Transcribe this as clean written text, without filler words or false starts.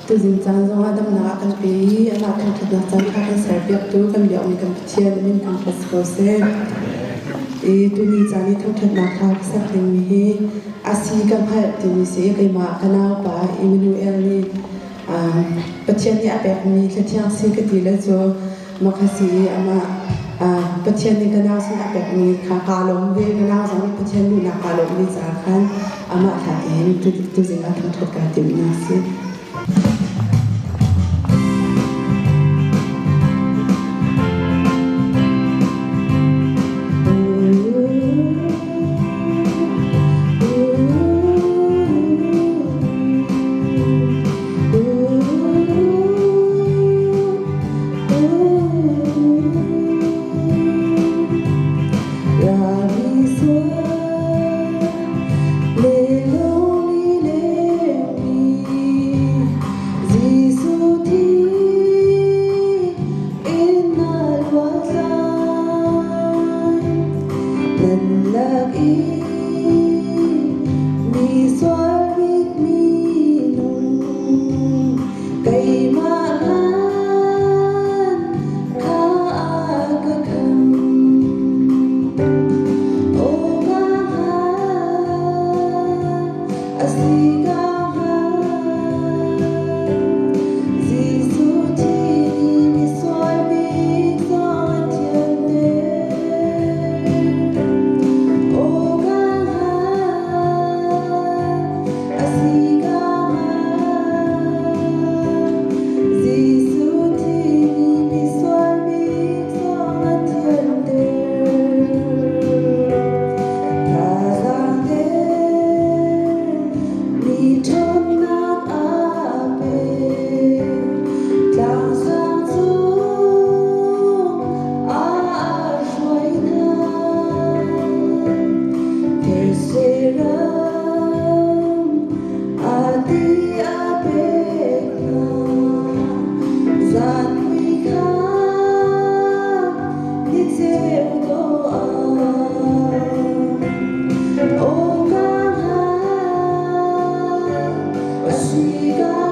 Tuzing caan zongah damnak a kan pe i amah thangṭhatnak caan ṭha kan serpiaktu kan biakmi kan Pathian a min thangṭhat si ko seh. I tuni caan i thangṭhatnak hla ka sak dingmi hi a si ka hngalh timi si i keimah ka naupa Emmanuel nih Pathian nih a pekmi thlathiang si ka ti le cu Maka si i amah Pathian nih ka nau sin a pekmi kha kaa lawm ve. Ka nau zong nih Pathian duhnak kaa lawm ve caah khan amah thla tein tuzing ah thangṭhat kaa timhnak a si. Keimah hlan kha a ka kham. Aw ka hngal, a si ka hngal. Jesuh thi nih misual bik zong a thianter. Aw ka hngal, a si ka hngal. Jesuh thi nih misual bik zong a thianter. Thazaang mi ṭhawnnak a pek. Tlangsang cung ah a hruai hna. Thetse ram a ti a pek hna. Zan mui kha ni ceu dawh ah. Aw ka hngal, a si ka.